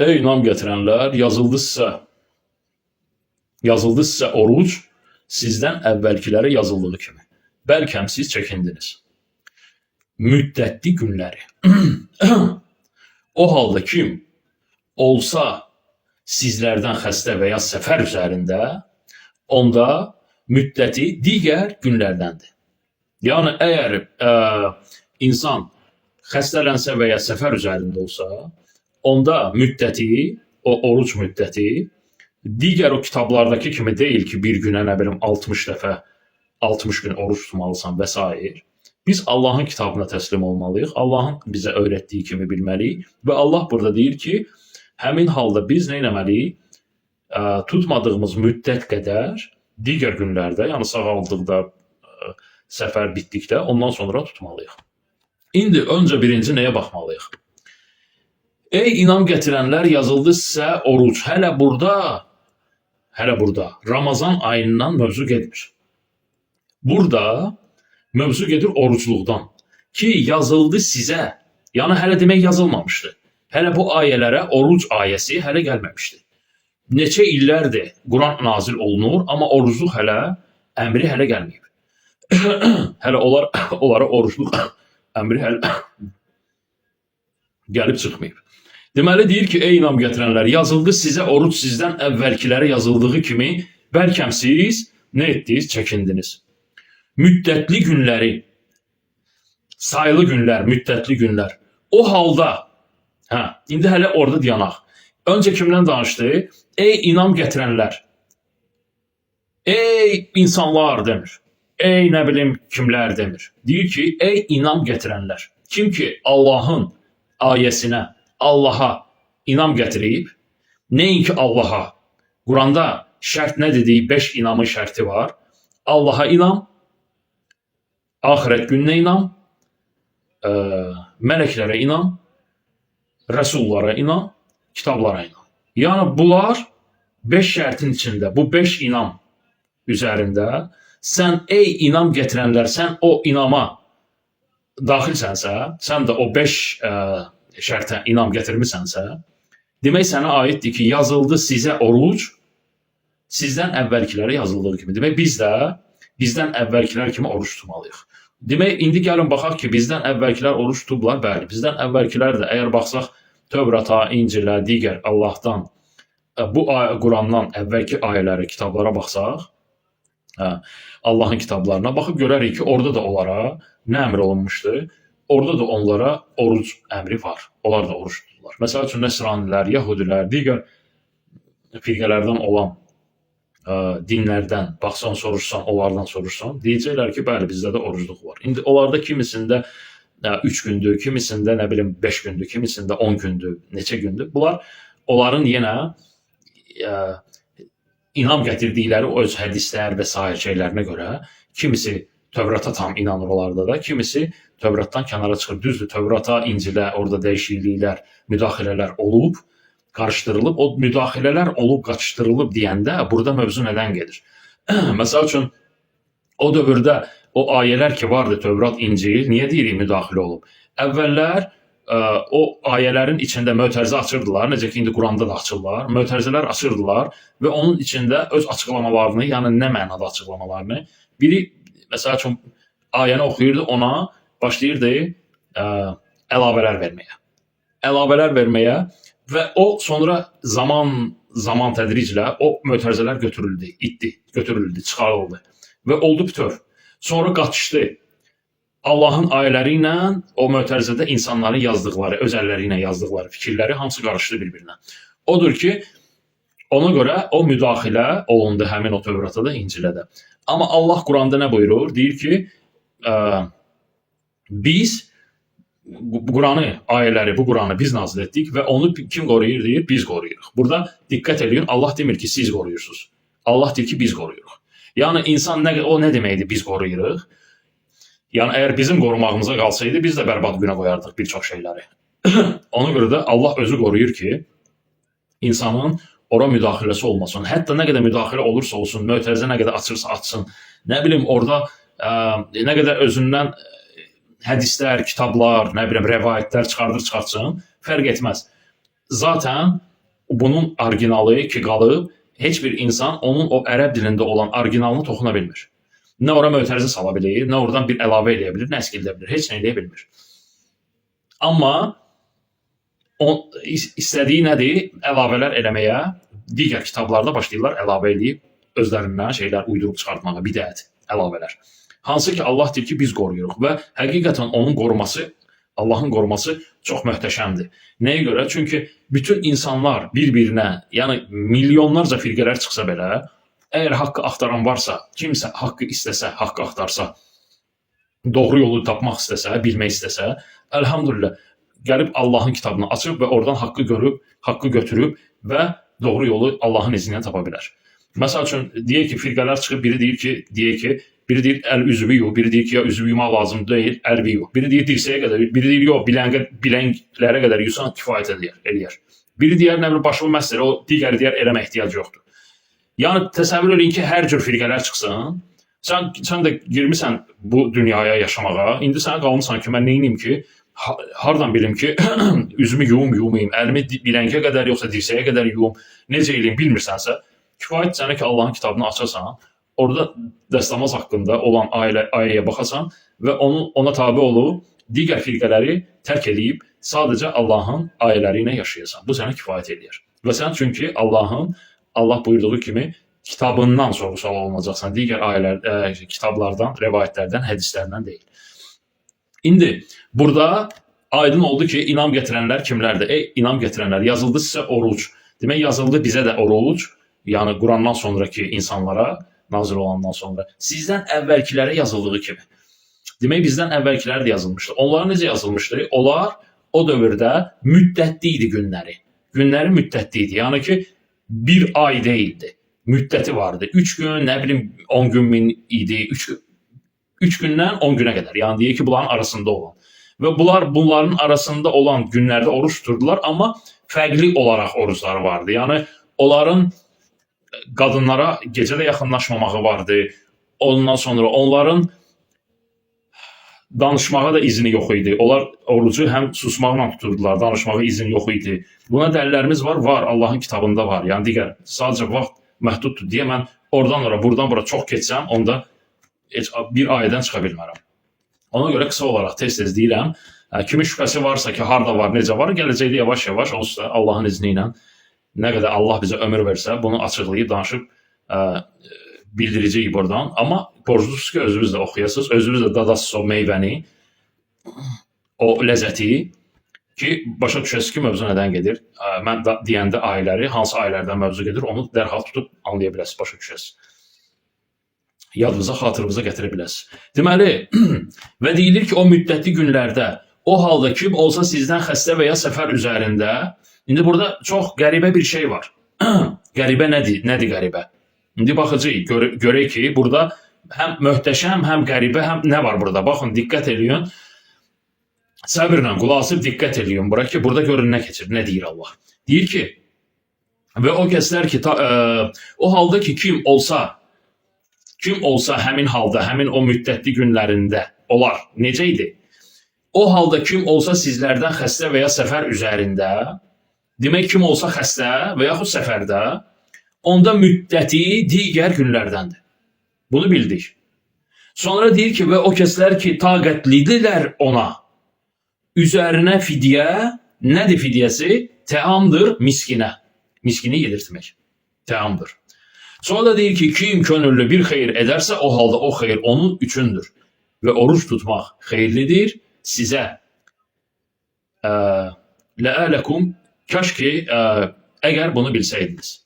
Ey inam gətirənlər, yazıldı sizə oruc sizdən əvvəlkilərə yazıldığı kimi. Bəlkəm siz çəkindiniz. Müddətli günləri. O halda kim olsa sizlərdən xəstə və ya səfər üzərində, onda müddəti digər günlərdəndir. Yəni əgər insan xəstələnsə və ya səfər üzərində olsa, onda müddəti, o oruc müddəti digər o kitablardakı kimi deyil ki, bir günə nə bilim 60 dəfə 60 gün oruc tutmalısan və sair. Biz Allahın kitabına təslim olmalıyıq. Allahın bizə öyrətdiyi kimi bilməliyik və Allah burada deyir ki, həmin halda biz nə etməliyik? Tutmadığımız müddət qədər digər günlərdə, yəni sağaldıqda, səfər bitdikdə ondan sonra tutmalıyıq. İndi öncə birinci nəyə baxmalıyıq? Ey inam gətirənlər, yazıldı sizə oruc. Hələ burada Ramazan ayından mövzu getmir. Burada mövzu gedir orucluqdan. Ki yazıldı sizə. Yəni hələ demək yazılmamışdı. Hələ bu ayələrə oruc ayəsi hələ gəlməmişdi. Neçə illərdir Quran nazil olunur, amma orucluq hələ əmri hələ gəlməyib. Hələ onlara orucluq əmri hələ gəlib çıxmayıb. Deməli deyir ki, ey inam gətirənlər, yazıldı sizə oruc sizdən əvvəlkilərə yazıldığı kimi, bəlkəm siz nə etdiniz? Çəkindiniz. Müddətli günləri, sayılı günlər, müddətli günlər. O halda, hə, indi hələ orada dayanaq. Öncə kimdən danışdı? Ey inam gətirənlər. Ey insanlar demir. Ey nə bilim kimlər demir. Deyir ki, ey inam gətirənlər. Kim ki Allahın ayəsinə, Allaha inam gətirib, nəinki Allaha. Quranda şərt nə dediyi 5 inamın şərti var. Allaha inam, axirət gününə inam, mələklərə inam, rəsullara inam, kitablara inam. Yəni bunlar 5 şərtin içində, bu 5 inam üzərində sən ey inam gətirənlər, sən o inama daxilsənsə, sən də o 5 şərtə inam gətirmisənsə, demək sənə aiddir ki, yazıldı sizə oruc sizdən əvvəlkilərə yazıldığı kimi. Demək biz də bizdən əvvəlkilər kimi oruc tutmalıyıq. Demək indi gəlin baxaq ki, bizdən əvvəlkilər oruc tutublar, bəli. Bizdən əvvəlkilər də əgər baxsaq Tövrata, İncilə, digər Allahdan bu Qurandan əvvəlki ayələrə, kitablara baxsaq, hə, Allahın kitablarına baxıb görərik ki, orada da onlara nə əmr olunmuşdu? Orada da onlara oruc əmri var. Onlar da oruc tuturlar. Məsəl üçün Nəsranilər, Yəhudilər, digər firqələrdən olan dinlərdən baxsan, soruşsan, onlardan soruşsan, deyəcəklər ki, bəli, bizdə də orucluq var. İndi onlarda kimisində 3 gündür, kimisində nə bilim 5 gündür, kimisində 10 gündür, neçə gündür. Bunlar onların yenə inam gətirdikləri öz hədislər və sair şeylərinə görə kimisi Tövrata tam inanır onlarda da, kimisi Tövratdan kənara çıxır. Düzdür, Tövrata, İncilə orada dəyişikliklər, müdaxilələr olub, qarışdırılıb. O müdaxilələr olub, qaçışdırılıb deyəndə burada mövzu nədən gedir? Məsəl üçün o dövrdə o ayələr ki vardı Tövrat, İncil, niyə deyirik müdaxilə olub? Əvvəllər o ayələrin içində mötərizə açırdılar, necə ki indi Quranda da açırlar, mötərizələr açırdılar və onun içində öz açıqlamalarını, yəni nə mənada açıqlamalarını, biri məsəl üçün ayəni oxuyurdu, ona başlayırdı əlavələr verməyə. Əlavələr verməyə və o sonra zaman tədriclə o mötərizələr götürüldü, itdi, götürüldü, çıxarıldı və oldu bütöv. Sonra qaçışdı. Allahın ayələri ilə o mötərizədə insanların yazdıqları, öz əlləri ilə yazdıqları fikirləri hamısı qarışdı bir-birinə. Odur ki, ona görə o müdaxilə olundu həmin o Tövrata da, İncilə də. Amma Allah Quranda nə buyurur? Deyir ki, biz Quranı, ayələri, bu Quranı biz nazil etdik və onu kim qoruyur deyir? Biz qoruyuruq. Burada diqqət eləyin, Allah demir ki, siz qoruyursunuz. Allah deyir ki, biz qoruyuruq. Yəni insan nə o nə deməkdir biz qoruyuruq? Yəni əgər bizim qorumağımıza qalsaydı, biz də bərbad günə qoyardıq bir çox şeyləri. Ona görə də Allah özü qoruyur ki, insanın ora müdaxiləsi olmasın. Hətta nə qədər müdaxilə olursa olsun, mötərizə nə qədər açırsa açsın, nə bilim orada nə qədər özündən hədislər, kitablar, nə bilim rəvayətlər çıxardır çıxartsın, fərq etməz. Zaten Bunun orijinalı ki qalıb, heç bir insan onun o ərəb dilində olan orijinalını toxuna bilmir. Nə ora mötərizə sala bilir, nə oradan bir əlavə eləyə bilir, nə əskildə bilir, heç nə eləyə bilmir. Amma o, istədiyi nədir? Əlavələr eləməyə, digər kitablarda başlayırlar əlavə eləyib özlərindən şeylər uydurub çıxartmağa, bidət əlavələr. Hansı ki Allah deyir ki, biz qoruyuruq və həqiqətən onun qoruması, Allahın qoruması çox möhtəşəmdir. Nəyə görə? Çünki bütün insanlar bir-birinə, yəni milyonlarca firqələr çıxsa belə, əgər haqqı axtaran varsa, kimsə haqqı istəsə, haqqı axtarsa, doğru yolu tapmaq istəsə, bilmək istəsə, əlhamdülillah, gəlib Allahın kitabını açıb və oradan haqqı görüb, haqqı götürüb və doğru yolu Allahın izni ilə tapa bilər. Məsəl üçün, deyək ki, firqələr çıxıb, biri deyir ki, deyək ki, biri deyir əl üzvü yu, biri deyir ki, ya üzvü yumaq lazım deyil, əlvi yu. Biri deyir dirsəyə qədər, biri deyir yox, bilənglərə qədər yusan kifayət eləyər. Biri deyər, nə bilim, başımı məhz elə, o digəri deyər, eləmə ehtiyac yoxdur. Yəni təsəvvür eləyin ki, hər cür firqələr çıxsın. Sən də girmisən bu dünyaya yaşamağa. İndi sənə qalmısan ki, mən nə edeyim ki, hardan bilim ki, üzümü yuyum, yumayım, əlimi biləngə qədər yoxsa dirsəyə qədər yuyum, necə eləyim bilmirsənsə, kifayət sənə ki, Allahın kitabını açasan, orada dəstəmaz haqqında olan ayəyə baxasan və ona tabe olub digər firqələri tərk eləyib sadəcə Allahın ayələri ilə yaşayasan. Bu sənə kifayət eləyər. Və sən çünki Allah buyurduğu kimi kitabından sorğu-sual olunacaqsan, digər ayələr, kitablardan, rəvayətlərdən, hədislərdən deyil. İndi burada aydın oldu ki, inam gətirənlər kimlərdir? İnam gətirənlər yazıldı sizə oruc. Demək yazıldı bizə də oruc, yəni Qurandan sonraki insanlara, nazil olandan sonra sizdən əvvəlkilərə yazıldığı kimi. Demək bizdən əvvəlkilər də yazılmışdı. Onlara necə yazılmışdı? Onlar o dövrdə müddətli idi günləri. Günləri müddətli idi. Yəni ki, bir ay deyildi. Müddəti vardı. 3 gün, nə bilim 10 gün min idi. 3 gündən 10 günə qədər. Yəni deyək ki, bunların arasında olan. Və bunların arasında olan günlərdə oruç tuturdular, amma fərqli olaraq orucları vardı. Yəni onların qadınlara gecə də yaxınlaşmamağı vardı. Ondan sonra onların danışmağa da izni yox idi. Onlar orucu həm susmaqla tuturdular, danışmağa izin yox idi. Buna dəlillərimiz var, var, Allahın kitabında var. Yəni digər sadəcə vaxt məhduddur deyə mən oradan ora, buradan bura çox keçsəm, onda heç bir ayədən çıxa bilmərəm. Ona görə qısa olaraq tez-tez deyirəm, kimin şübhəsi varsa ki, harda var, necə var, gələcəkdə yavaş-yavaş onsuz da Allahın izni ilə nə qədər Allah bizə ömür versə, bunu açıqlayıb, danışıb bildirəcəyik buradan. Amma borclusunuz ki, özünüz də oxuyasınız, özünüz də dadasınız o meyvəni, o ləzzəti ki, başa düşəsiniz ki, mövzu nədən gedir. Mən deyəndə ayələri, hansı ayələrdən mövzu gedir, onu dərhal tutub anlaya biləsiniz, başa düşəsiniz. Yadınıza, xatırınıza gətirə biləsiniz. Deməli, və deyilir ki, o müddətli günlərdə, o halda kim olsa sizdən xəstə və ya səfər üzərində, indi burada çox qəribə bir şey var. Qəribə nədir? Nədir qəribə? İndi baxacağıq, görək ki, burada həm möhtəşəm, həm qəribə, həm nə var burada? Baxın, diqqət eləyin. Səbirlə qulaq asıb diqqət eləyin bura ki, burada görün nə keçir, nə deyir Allah. Deyir ki, və o kəslər ki, o halda ki, kim olsa həmin halda, həmin o müddətli günlərində olar, necə idi? O halda kim olsa sizlərdən xəstə və ya səfər üzərində, demək kim olsa xəstə və yaxud səfərdə, onda müddəti digər günlərdəndir. Bunu bildik. Sonra deyir ki, və o kəslər ki, taqətlidirlər ona, üzərinə fidyə, nədir fidyəsi? Təamdır miskinə. Miskini yedirtmək. Təamdır. Sonra da deyir ki, kim könüllü bir xeyir edərsə, o halda o xeyir onun üçündür. Və oruç tutmaq xeyirlidir sizə. Ləələkum, kaş ki, əgər bunu bilsəydiniz.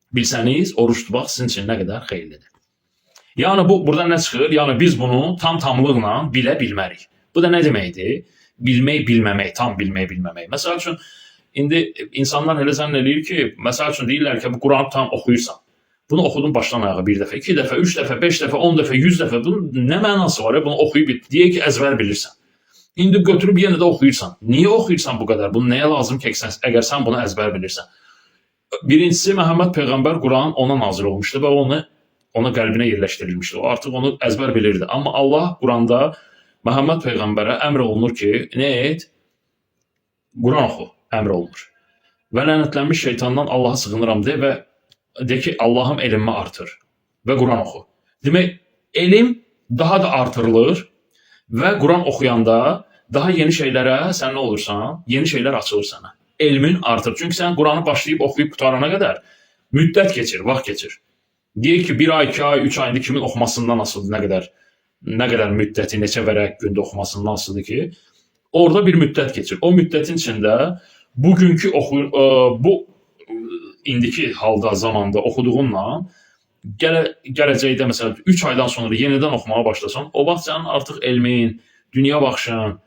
Bilsəniz, oruç tutmaq sizin üçün nə qədər xeyirlidir. Yəni, bu buradan nə çıxır? Yəni, biz bunu tam tamlıqla bilə bilmərik. Bu da nə deməkdir? Bilmək, bilməmək, tam bilmək, bilməmək. Məsəl üçün, indi insanlar elə zənn eləyir ki, məsəl üçün deyirlər ki, bu Quranı tam oxuyursan. Bunu oxudun başdan ayağa bir dəfə, iki dəfə, üç dəfə, beş dəfə, 10 dəfə, 100 dəfə. Bunun nə mənası var? Bunu oxuyub, deyək ki, əzbər bilirsən. İndi götürüb yenə də oxuyursan. Niyə oxuyursan bu qədər? Bunu nəyə lazım ki, əgər sən bunu əzbər bilirsən? Birincisi, Məhəmməd Peyğəmbər Quran ona nazil olmuşdu və ona qəlbinə yerləşdirilmişdi. O artıq onu əzbər bilirdi. Amma Allah Quranda Məhəmməd Peyğəmbərə əmr olunur ki, nə et? Quran oxu, əmr olunur. Və lənətlənmiş şeytandan Allaha sığınıram de və de ki, Allahım elmimi artır və Quran oxu. Demək, elm daha da artırılır və Quran oxuyanda daha yeni şeylərə sən nə olursan, yeni şeylər açılır sənə. Elmin artır. Çünki sən Quranı başlayıb oxuyub qurtarana qədər müddət keçir, vaxt keçir. Deyək ki, 1 ay, 2 ay, 3 ay indi kimin oxumasından asılıdır, nə qədər müddəti, neçə vərəq gündə oxumasından asılıdır ki, orada bir müddət keçir. O müddətin içində bugünkü oxu bu indiki halda, zamanda oxuduğunla gələcəkdə məsələn 3 aydan sonra yenidən oxumağa başlasan, o vaxt sənin artıq elmin, dünya baxışın,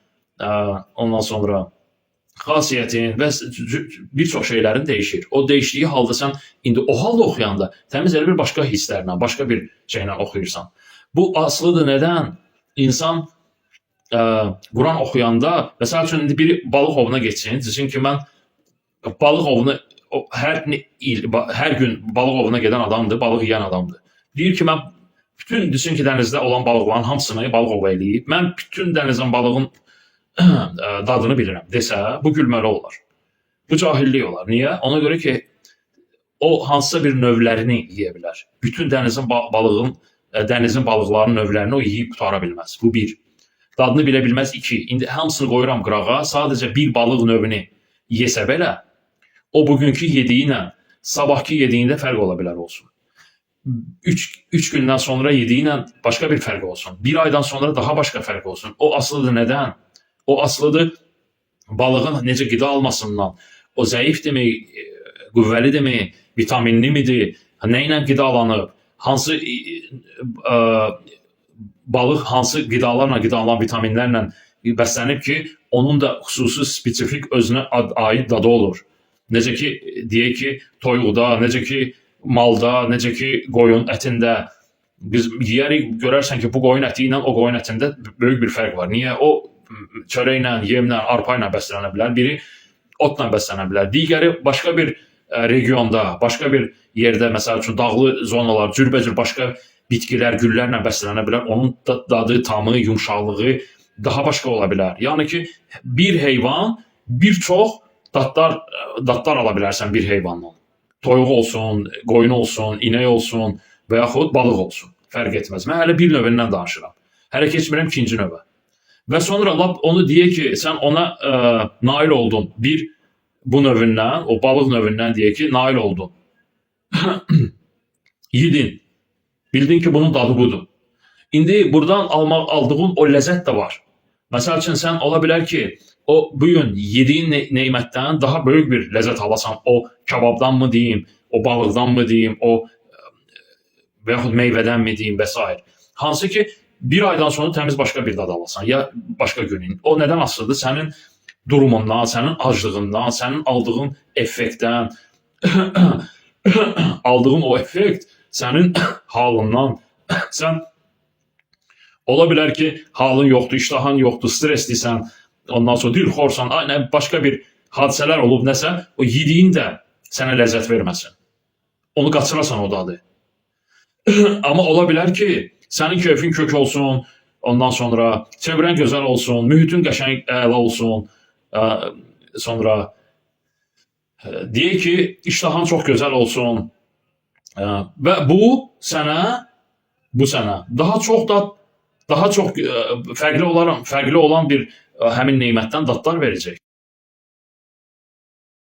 ondan sonra xasiyyətin və bir çox şeylərin dəyişir. O dəyişdiyi halda sən indi o halda oxuyanda təmiz elə bir başqa hisslərlə, başqa bir şeylə oxuyursan. Bu asılıdır nədən? İnsan Quran oxuyanda, məsəl üçün indi biri balıq ovuna getsin, desin ki, mən balıq ovunu o, hər il, hər gün balıq ovuna gedən adamdır, balıq yeyən adamdır. Deyir ki, mən bütün desin ki, dənizdə olan balıqların hamısını balıq ovu eləyib. Mən bütün dənizin balığın dadını bilirəm desə, bu gülməli olar. Bu cahillik olar. Niyə? Ona görə ki, o hansısa bir növlərini yeyə bilər. Bütün dənizin balığın, dənizin balıqlarının növlərini o yeyib qutara bilməz. Bu bir. Dadını bilə bilməz. İki. İndi hamısını qoyuram qırağa, sadəcə bir balıq növünü yesə belə, o bugünkü yediyi ilə sabahkı yediyində fərq ola bilər olsun. 3 gündən sonra yediyi ilə başqa bir fərq olsun. Bir aydan sonra daha başqa fərq olsun. O asılıdır nədən? O asılıdır balığın necə qida almasından. O zəifdirmi, qüvvəlidirmi, vitaminli midir, nə ilə qidalanıb, hansı balıq hansı qidalarla qidalanan, vitaminlərlə bəslənib ki, onun da xüsusi spesifik özünə aid dadı olur. Necə ki, deyək ki, toyuqda, necə ki, malda, necə ki, qoyun ətində biz yeyərik, görərsən ki, bu qoyun əti ilə o qoyun ətində böyük bir fərq var. Niyə? O çörəklə, yemlə, arpa ilə bəslənə bilər, biri otla bəslənə bilər. Digəri başqa bir regionda, başqa bir yerdə, məsəl üçün dağlı zonalar, cürbəcür başqa bitkilər, güllərlə bəslənə bilər. Onun dadı, tamı, yumşaqlığı daha başqa ola bilər. Yəni ki, bir heyvan bir çox dadlar ala bilərsən bir heyvandan. Toyuq olsun, qoyun olsun, inək olsun və yaxud balıq olsun. Fərq etməz. Mən hələ bir növündən danışıram. Hələ keçmirəm ikinci növə. Və sonra lap onu deyək ki, sən ona nail oldun. Bir bu növündən, o balıq növündən deyək ki, nail oldun. Yedin. Bildin ki, bunun dadı budur. İndi buradan aldığın o ləzzət də var. Məsəl üçün sən ola bilər ki, o bu gün yediyin nemətdən daha böyük bir ləzzət alasan. O kababdan mı deyim, o balıqdan mı deyim, o və yaxud meyvədən mi deyim və s. Hansı ki, bir aydan sonra təmiz başqa bir dad alasan ya başqa günün. O nədən asılıdır? Sənin durumundan, sənin aclığından, sənin aldığın effektdən, aldığın o effekt sənin halından. Sən ola bilər ki, halın yoxdur, iştahın yoxdur, streslisən, ondan sonra dilxorsan, ay, nə, başqa bir hadisələr olub nəsə, o yediyin də sənə ləzzət verməsin. Onu qaçırasan o dadı. Amma ola bilər ki, sənin keyfin kök olsun, ondan sonra çevrən gözəl olsun, mühitin qəşəng, əla olsun, sonra deyək ki, iştahın çox gözəl olsun və bu sənə daha çox da daha çox fərqli olan bir həmin nemətdən dadlar verəcək.